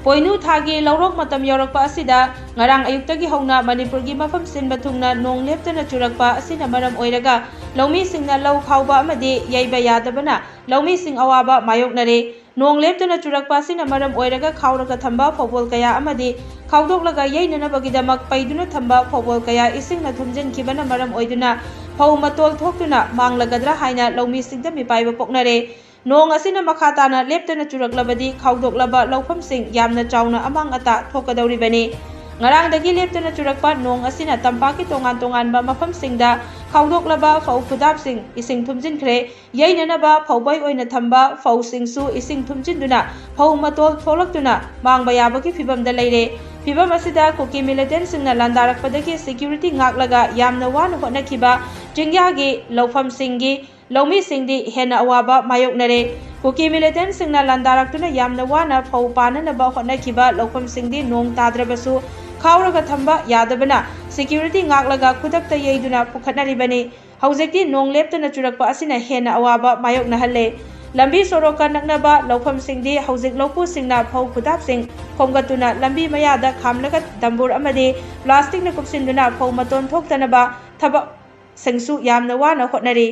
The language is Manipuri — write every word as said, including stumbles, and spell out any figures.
ꯄꯣꯏꯅꯨ ꯊꯥꯒꯤ ꯂꯧꯔꯣꯛ ꯃꯇꯝ ꯌꯧꯔꯛꯄ ꯑꯁꯤꯗ ꯉꯔꯥꯡ ꯑꯌꯨꯛꯇꯒꯤ ꯍꯧꯅ ꯃꯅꯤꯄꯨꯔꯒꯤ ꯃꯐꯝ ꯁꯤꯟꯕ ꯊꯨꯡꯅ ꯅꯣꯡ ꯂꯦꯞꯇꯅ ꯆꯨꯔꯛꯄ ꯑꯁꯤꯅ ꯃꯔꯝ ꯑꯣꯏꯔꯒ ꯂꯧꯃꯤꯁꯤꯡꯅ ꯂꯧ ꯈꯥꯎꯕ ꯑꯃꯗꯤ ꯌꯩꯕ ꯌꯥꯗꯕꯅ ꯂꯧꯃꯤꯁꯤꯡ ꯑꯋꯥꯕ ꯃꯥꯌꯣꯛꯅꯔꯦ꯫ ꯅꯣꯡ ꯂꯦꯞꯇꯅ ꯆꯨꯔꯛꯄ ꯑꯁꯤꯅ ꯃꯔꯝ ꯑꯣꯏꯔꯒ ꯈꯥꯎꯔꯒ ꯊꯝꯕ ꯐꯧꯕꯣꯜ ꯀꯌꯥ ꯑꯃꯗꯤ ꯈꯥꯎꯗꯣꯛꯂꯒ ꯌꯩꯅꯅꯕꯒꯤꯗꯃꯛ ꯄꯩꯗꯨꯅ ꯊꯝꯕ ꯐꯧꯕꯣꯜ ꯀꯌꯥ ꯏꯁꯤꯡꯅ ꯊꯨꯝꯖꯤꯟꯈꯤꯕꯅ ꯃꯔꯝ ꯑꯣꯏꯗꯨꯅ ꯐꯧ ꯃꯇꯣꯜ ꯊꯣꯛꯇꯨꯅ ꯃꯥꯡꯂꯒꯗ꯭ꯔꯥ ꯍꯥꯏꯅ ꯂꯧꯃꯤꯁꯤꯡꯗ ꯃꯤꯄꯥꯏꯕ ꯄꯣꯛꯅꯔꯦ꯫ ꯅꯣꯡ ꯑꯁꯤꯅ ꯃꯈꯥ ꯇꯥꯅ ꯂꯦꯞꯇꯅ ꯆꯨꯔꯛꯂꯕꯗꯤ ꯈꯥꯎꯗꯣꯛꯂꯕ ꯂꯧꯐꯝꯁꯤꯡ ꯌꯥꯝꯅ ꯆꯥꯎꯅ ꯑꯃꯥꯡ ꯑꯇꯥ ꯊꯣꯛꯀꯗꯧꯔꯤꯕꯅꯤ꯫ ꯉꯔꯥꯡꯗꯒꯤ ꯂꯦꯞꯇꯅ ꯆꯨꯔꯛꯄ ꯅꯣꯡ ꯑꯁꯤꯅ ꯇꯝꯄꯥꯛꯀꯤ ꯇꯣꯉꯥꯟ ꯇꯣꯉꯥꯟꯕ ꯃꯐꯝꯁꯤꯡꯗ ꯈꯥꯎꯗꯣꯛꯂꯕ ꯐꯧ ꯈꯨꯗꯥꯞꯁꯤꯡ ꯏꯁꯤꯡ ꯊꯨꯝꯖꯤꯟꯈ꯭ꯔꯦ꯫ ꯌꯩꯅꯅꯕ ꯐꯧꯕꯩ ꯑꯣꯏꯅ ꯊꯝꯕ ꯐꯧꯁꯤꯡꯁꯨ ꯏꯁꯤꯡ ꯊꯨꯝꯖꯤꯟꯗꯨꯅ ꯐꯧ ꯃꯇꯣꯜ ꯊꯣꯛꯂꯛꯇꯨꯅ ꯃꯥꯡꯕ ꯌꯥꯕꯒꯤ ꯐꯤꯕꯝꯗ ꯂꯩꯔꯦ꯫ ꯐꯤꯕꯝ ꯑꯁꯤꯗ ꯀꯨꯀꯤ ꯃꯤꯂꯤꯇꯦꯟꯁꯤꯡꯅ ꯂꯥꯟꯗꯥꯔꯛꯄꯗꯒꯤ ꯁꯦꯀ꯭ꯌꯨꯔꯤꯇꯤ ꯉꯥꯛꯂꯒ ꯌꯥꯝꯅ ꯋꯥꯅ ꯍꯣꯠꯅꯈꯤꯕ ꯆꯤꯡꯌꯥꯒꯤ ꯂꯧꯐꯝꯁꯤꯡꯒꯤ ꯂꯧꯃꯤꯁꯤꯡꯗꯤ ꯍꯦꯟꯅ ꯑꯋꯥꯕ ꯃꯥꯌꯣꯛꯅꯔꯦ꯫ ꯀꯨꯀꯤ ꯃꯤꯂꯤꯇꯦꯟꯁꯤꯡꯅ ꯂꯥꯟꯗꯥꯔꯛꯇꯨꯅ ꯌꯥꯝꯅ ꯋꯥꯅ ꯐꯧ ꯄꯥꯅꯅꯕ ꯍꯣꯠꯅꯈꯤꯕ ꯂꯧꯐꯝꯁꯤꯡꯗꯤ ꯅꯣꯡ ꯇꯥꯗ꯭ꯔꯕꯁꯨ ꯈꯥꯎꯔꯒ ꯊꯝꯕ ꯌꯥꯗꯕꯅ ꯁꯦꯀ꯭ꯌꯨꯔꯤꯇꯤ ꯉꯥꯛꯂꯒ ꯈꯨꯗꯛꯇ ꯌꯩꯗꯨꯅ ꯄꯨꯈꯠꯅꯔꯤꯕꯅꯤ꯫ ꯍꯧꯖꯤꯛꯇꯤ ꯅꯣꯡ ꯂꯦꯞꯇꯅ ꯆꯨꯔꯛꯄ ꯑꯁꯤꯅ ꯍꯦꯟꯅ ꯑꯋꯥꯕ ꯃꯥꯌꯣꯛꯅꯍꯜꯂꯦ꯫ ꯂꯝꯕꯤ ꯁꯣꯔꯣꯛꯀ ꯅꯛꯅꯕ ꯂꯧꯐꯝꯁꯤꯡꯗꯤ ꯍꯧꯖꯤꯛ ꯂꯧꯄꯨꯁꯤꯡꯅ ꯐꯧ ꯈꯨꯗꯥꯞꯁꯤꯡ ꯈꯣꯝꯒꯠꯇꯨꯅ ꯂꯝꯕꯤ ꯃꯌꯥꯗ ꯈꯥꯝꯂꯒ ꯗꯝꯕꯨꯔ ꯑꯃꯗꯤ ꯄ꯭ꯂꯥꯁꯇꯤꯛꯅ ꯀꯨꯞꯁꯤꯟꯗꯨꯅ ꯐꯧ ꯃꯇꯣꯟ ꯊꯣꯛꯇꯅꯕ ꯊꯕꯛꯁꯤꯡꯁꯨ ꯌꯥꯝꯅ ꯋꯥꯅ ꯍꯣꯠꯅꯔꯤ꯫